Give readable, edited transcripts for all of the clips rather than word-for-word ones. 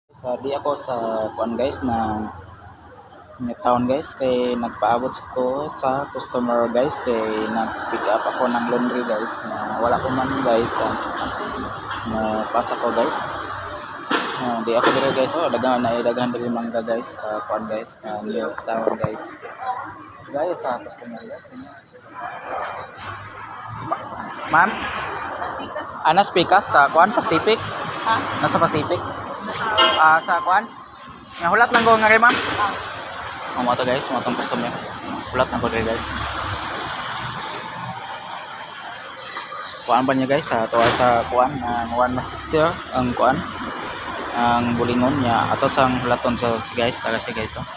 Sa di ako sa kuan guys na town guys, kay nagpaabot ko sa customer guys, kay nag-pick up ako ng laundry guys na wala ko man guys, na pasa ko guys. Di ako diri guys, oh, daghan na daghan diri mangga guys, kuan guys, near town guys. Guys, sa customer guys. Ma'am, Anas Pikas sa kuan Pacific? Ha? Nasa Pacific? Ah, sa kuan? Nga hulat lang ko nga rin, ma'am. Oh, mo to guys, mo tong customer. Hulat lang ko diri guys. Kuan ba niya guys sa tuwa sa kuan ang one my sister ang kuan ang bulingon niya ato sang hulaton sa so, guys taga si guys, oh.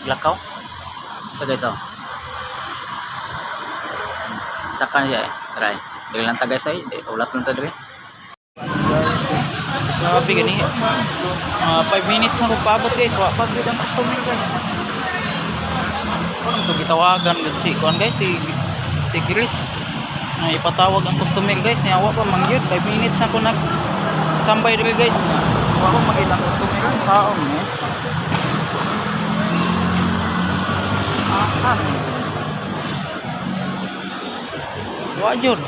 Lakaw. Sa guys, oh. Saka niya eh. Try. Dili lang ta guys ay, di ulat lang ta diri. Grabe gani. Mga 5 minutes na ko paabot guys, wa pa gid ang customer guys. Kuan to gitawagan gud si kuan guys, si si Chris. Na ipatawag ang customer guys, niya wa pa man gyud. 5 minutes na ko nag standby diri guys. Wa pa magyud ang customer saon eh. Ah. Wa jud.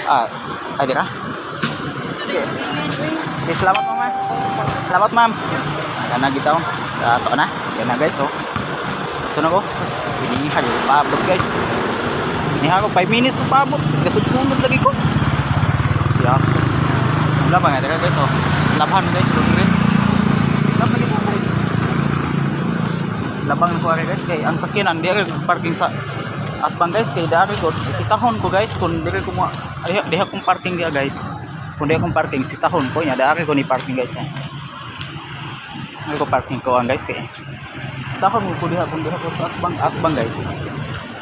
Ah, ay di ka? Sige. Okay, salamat, ma'am. Salamat, ma'am. Kana gitaw. Ato na. Yan na guys, oh. Ito na ko. Sus, Biniha di paabot guys. Biniha ko 5 minutes pa paabot. Gasud-sunod lagi ko. Yeah. Wala pa nga dira guys, oh. Labhan guys, laundry. Labhan ko guys. Labang ko ari guys kay ang sakyanan di ari parking sa atbang guys, kay dari ko sitahon ko guys kung diri ko mo ay diha kong parking diha guys. Kung diha kong parking, sitahon ko nya dari ko ni parking guys. Eh. Ay ko parking ko ang guys kay sitahon ko diha kung diha ko sa atbang atbang guys.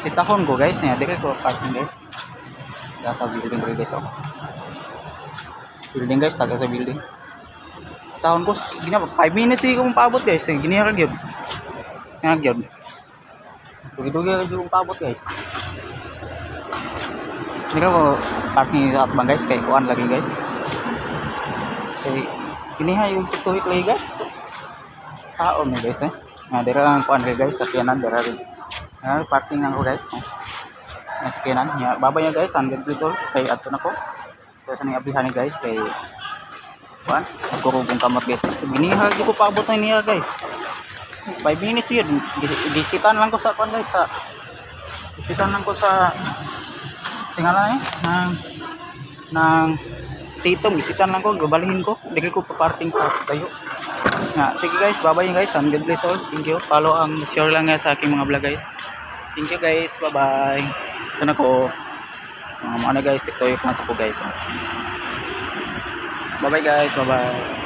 Sitahon ko guys nya diri ko parking guys. Diha sa building diri guys, oh. Building guys, taga sa building. Tahon ko gina 5 minutes ko paabot guys. Gini ra gyud. Nga gyud. Dugi-dugi ra gyud paabot guys. Hindi ko parking sa atbang guys kay kuan lagi guys. Kay iniha yung tuktuhik lagi guys. Saon ni guys eh. Nga dira ang kuan rin guys, sakyanan dira rin. Nga parking lang ko guys. Oh. Nga sakyanan nya babay niya guys, 100 peso kay adto na ko. Kaya sa ning ablihan ni guys kay kuan, nagkurugong kamot guys. Giniha gyud ko paabot na niya guys. 5 minutes yun. Gisitan lang ko sa kuan guys, sa gisitan lang ko sa singala eh ng sitom, gisitan lang ko, gabalhin ko dili ko pa-parking sa tayo nga. Sige guys, bye bye guys and God bless all. Thank you. Follow ang share lang nga sa aking mga vlog guys. Thank you guys, bye bye. Ito na ko mga mga guys, TikTok na sa ko guys. Bye bye guys, bye bye.